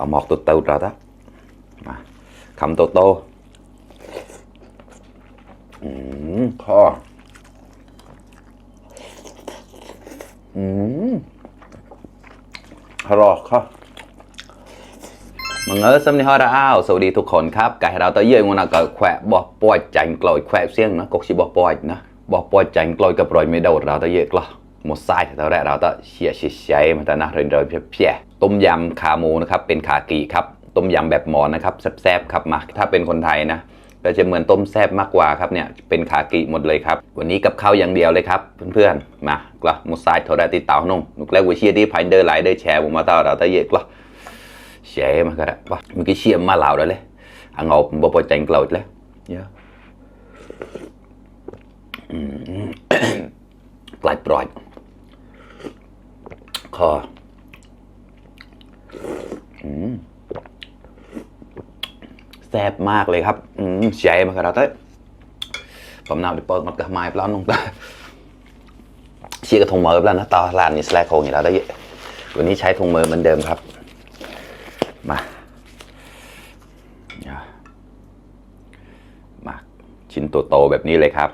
หมอกตัวโตเราđóมาคำโตคออร่อยครับมังเอิญสำนีฮอร์อ้าวสวัสดีทุกคนครับกายเราตัวเยี่ยมวันก็แขวะบอกปล่อยจังกลอยแขวะเสียงนะกกชิบอกปล่อยนะบอกปล่อยจังกลอยกับปล่อยไม่โดดเราตัวเยี่ยกล้อหมดไส้แต่แรกเราตัวเฉียดใช้มันแต่น่าเริงเพี้ยต้มยำขาหมูนะครับเป็นขากีครับต้มยำแบบหมอนนะครับแซ่บๆครับมาถ้าเป็นคนไทยนะก็จะเหมือนต้มแซ่บมากกว่าครับเนี่ยเป็นขากีหมดเลยครับวันนี้กับข้าวอย่างเดียวเลยครับเพื่อนๆมากล้อหมดไส้เท่าไรติดเต่านุ่งนุกแล้ววิเชียที่พันเดอร์ไลเดอร์แชร์ผมมาต่อเราตัวเยี่ยกล้อแชร์มาก็ได้ว่าเมื่อกี้เชี่ยมาเหล่าได้เลยอ่างเอาบ่ปล่อยใจกลอยแล้วเยอะปลายปล่อยคอแซ่บมากเลยครับแชร์มาก็ได้ผมนำไปเปิดมันกระไม้ปลาลงตาเชี่ยกระทงมือแล้วนะต่อร้านนี้สแลกโคงอยู่แล้วได้วันนี้ใช้ทงมือเหมือนเดิมครับมาชิ้นโตๆแบบนี้เลยครับ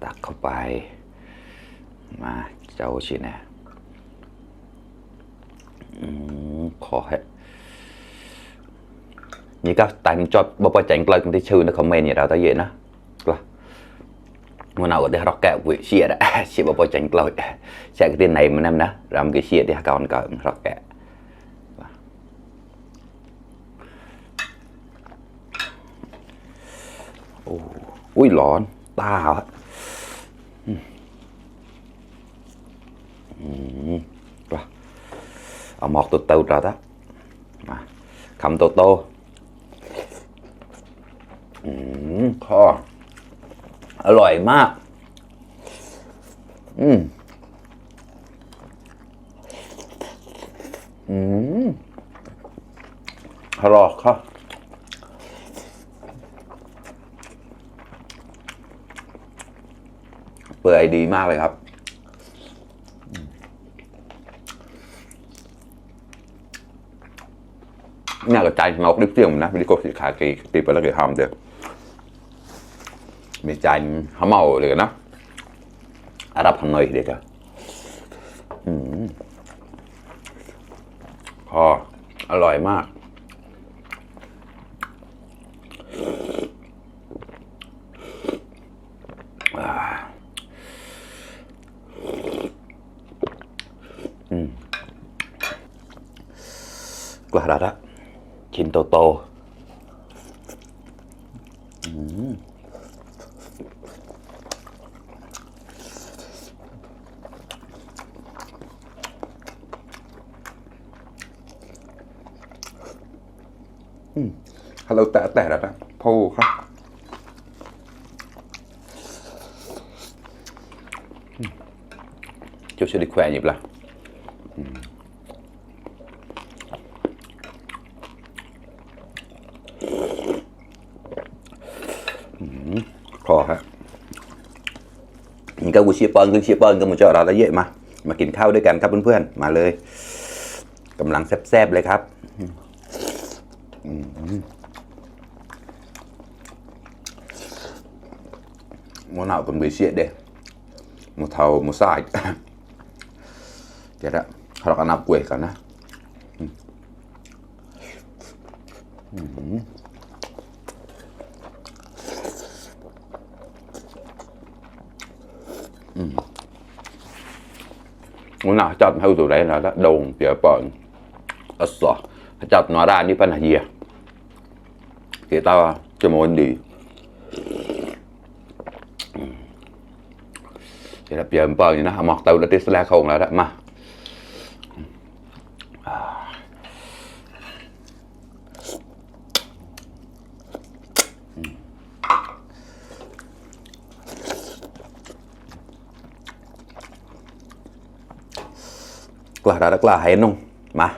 ตักเข้าไปมาเจ้าชิ้นนะขอให้นี่ก็ตามจอดบ่ปล่อยใจกลอยกันที่ชื่อในคอมเมนต์อย่างเราตะเย็นนะกล้าวันnào để học kẹo quỷ xịa đã xịaบ่ปล่อยใจกลอยใช้cái tiền này mà emนะlàm cái xịa thì còn cỡ học kẹoอุ้ยร้อนตาเอาหมอกตัวโตเราđóมาคำโตคออร่อยมากอร่อยครับเปื่อยดีมากเลยครับเนี่ยก็ใจงอกดิบเสียงนะวิดีโอสีขากีตีไปแล้วก็ทำเดี๋ยวมีใจหอมเมาเลยนะอารับทำหน่อยเด็กอะพออร่อยมากกระดาษชิ้นโตฮัลโหลแต่ละนะพูครับจุดเฉลี่ยแขวนหยิบละคอครับนี่ก็กูเชียร์เปิลคือเชียร์เปิลก็มาเจอเราแล้วเยอะมากินข้าวด้วยกันครับเพื่อนๆมาเลยกำลังแซ่บๆเลยครับmón nào còn bị xiết đây một thầu một sai vậy đó hoặc là nạp quẩy cả na món nào chọn theo tụi đấy là đó đồng tiểu bẩn ở sọ chọn nó ra như phần là gì thì tao cho món đi thì là giờ bờ như nó mọt tàu đã tiết la khôn là đó màกล้าได้กล้าเห็นนุ่งมา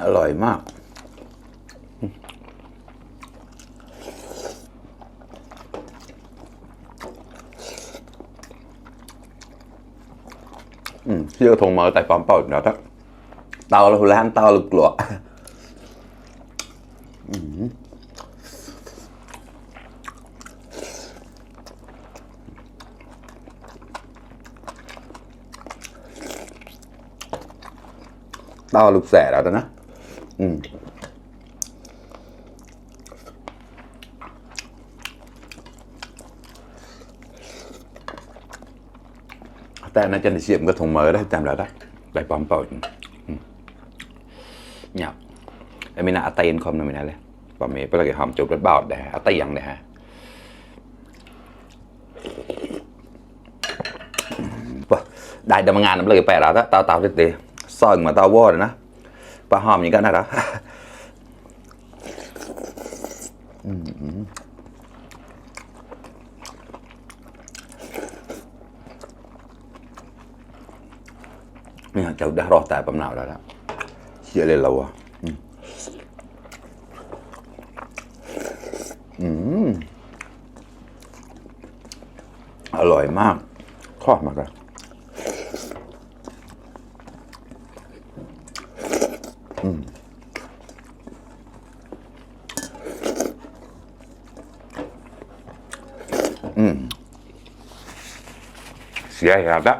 อร่อยมากchưa thùng mở tại phòng bầu đó đó tao là lan tao lực lụa tao lục xẻ đó đóแต่น่าจะเสียบก็ถงมือได้จำแล้วได้ไปปอมเป่าnhọc em mình là tay không là mình này và mình bây giờ cái hòm chụp rất bảo để tay dạng này ha đại đầm ngàn nó lấy bẻ đó tao tao được đi soi mà tao vô rồi đó và hòm những cái này đó mình cháu đã rò tại bầm nào đó đó chia lên lầu àอร่อยมากชอบมากเลยเสียแล้ว